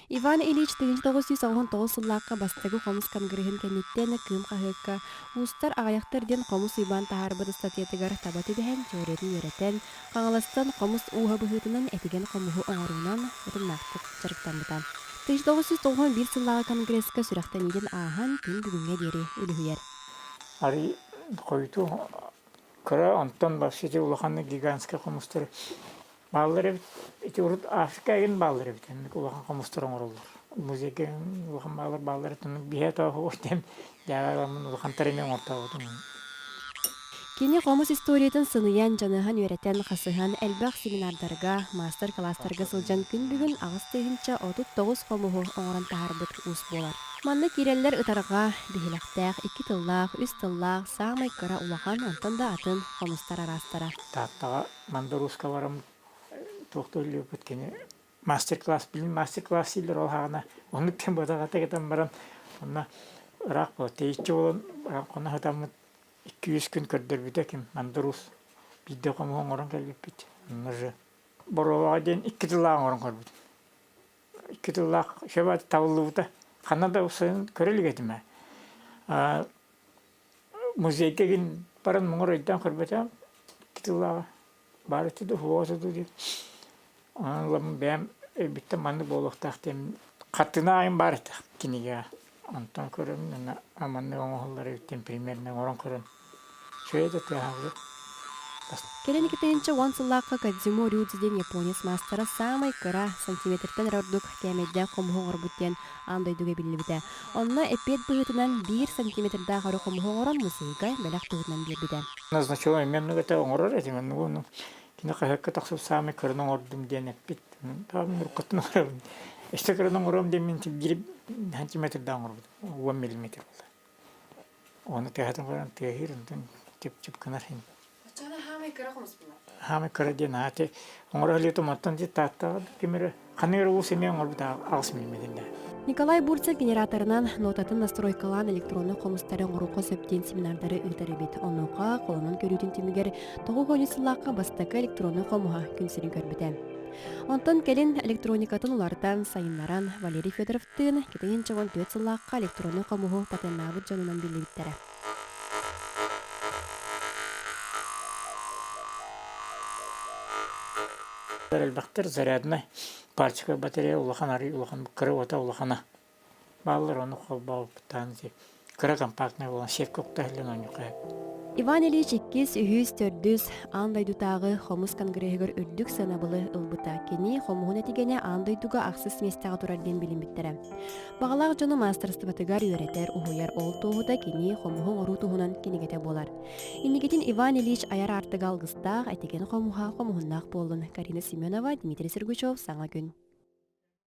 Иван Ильич 1999 сыллаахха бастакы хомус конгреһын кэнниттэн Кыым хаһыакка «Уустар аҕыйахтар» диэн хомус уйбаан таһаарбыт ыстатыйатыгар таба түбэһэн теориятын үөрэтэн, Хаҥаластан хомус ууһа быһыытынан этигэн хомуһу оҥоруунан утумнаахтык дьарыктаммыта. 1991 сыллааҕы конгресска сүрэхтэниитин ааһан күн бүгүҥҥэ диэри үлүһүйэр. Арый хойутуу кыра онтон вообще улахан гигантскай хомустары Бааллар эбит, ити урут Африка эҥин бааллар эбит, инник улахан хомустар оҥороллор. Музейга улахан баалар бааллар эбит, оннук биһэ тооһу диэн дьааҕыламмын улахан эмиэ оҥортообутум. Кини хомус историятын сыныйан, дьаныһан үөрэтэн, хасыһан, элбэх семинардарга, маастар-кылаастарга сылдьан күн бүгүн 8 039 хомуһу оҥорон таһаарбыт уус буолар. Манна киирэллэр ытарҕа, биһилэхтээх, икки тыллаах, үс тыллаах, саамай кыра улахан, онтон да атын хомустар араастара. Тааттаҕа Мандарууска баран туох да үллүбүт кини мастер-класс билин мастер-класс дииллэр ол хаҕына оннук кэм бадаҕата кэтэн баран онно ыраах буола тэйиччи буолан баран хоно сытаммыт 200 күн көрдөрбүтэ ким Мандаруус биирдэ хомуһу оҥорон кэлбиппит онно же боруобаҕа диэн икки тыллаах оҥорон көрбүтүм икки тыллаах шеба табыллыбыта ханна да сайын көрө илик этим ээ Музейга игин баран муҥур өйдөөн көрбөтөм тыллааҕа баар этэ да уһуоҕа дуу диэн. Онон ылам бэйэм өйбүттэн маннык буолуохтаах диэн хартыына аайым баар этэ кинигэҕэ. Онтон көрөн уонна маннык оҥоһуллар эбит диэн примерно оҥорон көрөн үчүгэй да тыаһаабыт. Кэлин 2010 сыллаахха Кадзимо Рюдзи диэн японец маастара саамай кыра, сантиметртэн эрэ ордук кээмэйдээх хомуһу оҥорбут диэн аан дойдуга биллибитэ. Онно эппиэт быһыытынан биир сантиметрдаах өрө хомуһу оҥорон музейга бэлэх быһыытынан биэрбитэ. Назначила мен это оҥорор этим, ну, кини хаһыакка тахсып саамай кырын оҥордум диэн эппит. Таам уруккуттан оҥоробун. Өссө кырын оҥоруом диэн мин биир сантиметрдаах оҥорбутум. 10 миллиметр буолла. Оны тыаһатын көрөн тыаһыыр, онтон чып-чып гынар. Оччоҕуна хаамай кыра хомус буолар. Хаамай кыра диэн ааты оҥоро илиитим оттон дии Тааттаҕа ким эрэ ханнык эрэ уус эмиэ оҥорбут аҕыс миллиметрдээх. Николай Бурцев генераторынан нотатын настройкалаан электроннай хомустары оҥоруохха сөп диэн семинардары ыытар эбит. Онуоха холонон көрүүтүн түмүгэр 90 сыллаахха бастакы электроннай хомуһа күн сирин көрбүтэ. Онтон кэлин электроникатын уларытан, сайыннаран Валерий Федоровтыын 2014 сыллаахха электроннай хомуһу патеннаабыт дьонунан биллибиттэрэ. Элбэхтэр заряднай пальчиковай батарея улахан арый улахан кыра уота улахана бааллар ону холбообуттаан кыра компактнай буолан сетка укта иһиллэн оонньуохха сөп. Иван Ильич иккис, үһүс, төрдүс аан дойдутааҕы хомус конгреһыгар үрдүк сыанабылы ылбыта. Кини хомуһун этигэнэ аан дойдуга ахсыс миэстэҕэ турар диэн билиммиттэрэ. Баҕалаах дьону маастарыстыбатыгар үөрэтэр, уһуйар ол туоһута кини хомуһу оҥоруу туһунан кинигэтэ буолар. Инникитин Иван Ильич айар аартыга алгыстаах, этигэн хомуһа хомуһуннаах буоллун. Карина Семенова, Дмитрий Сергучев, Саҥа күн.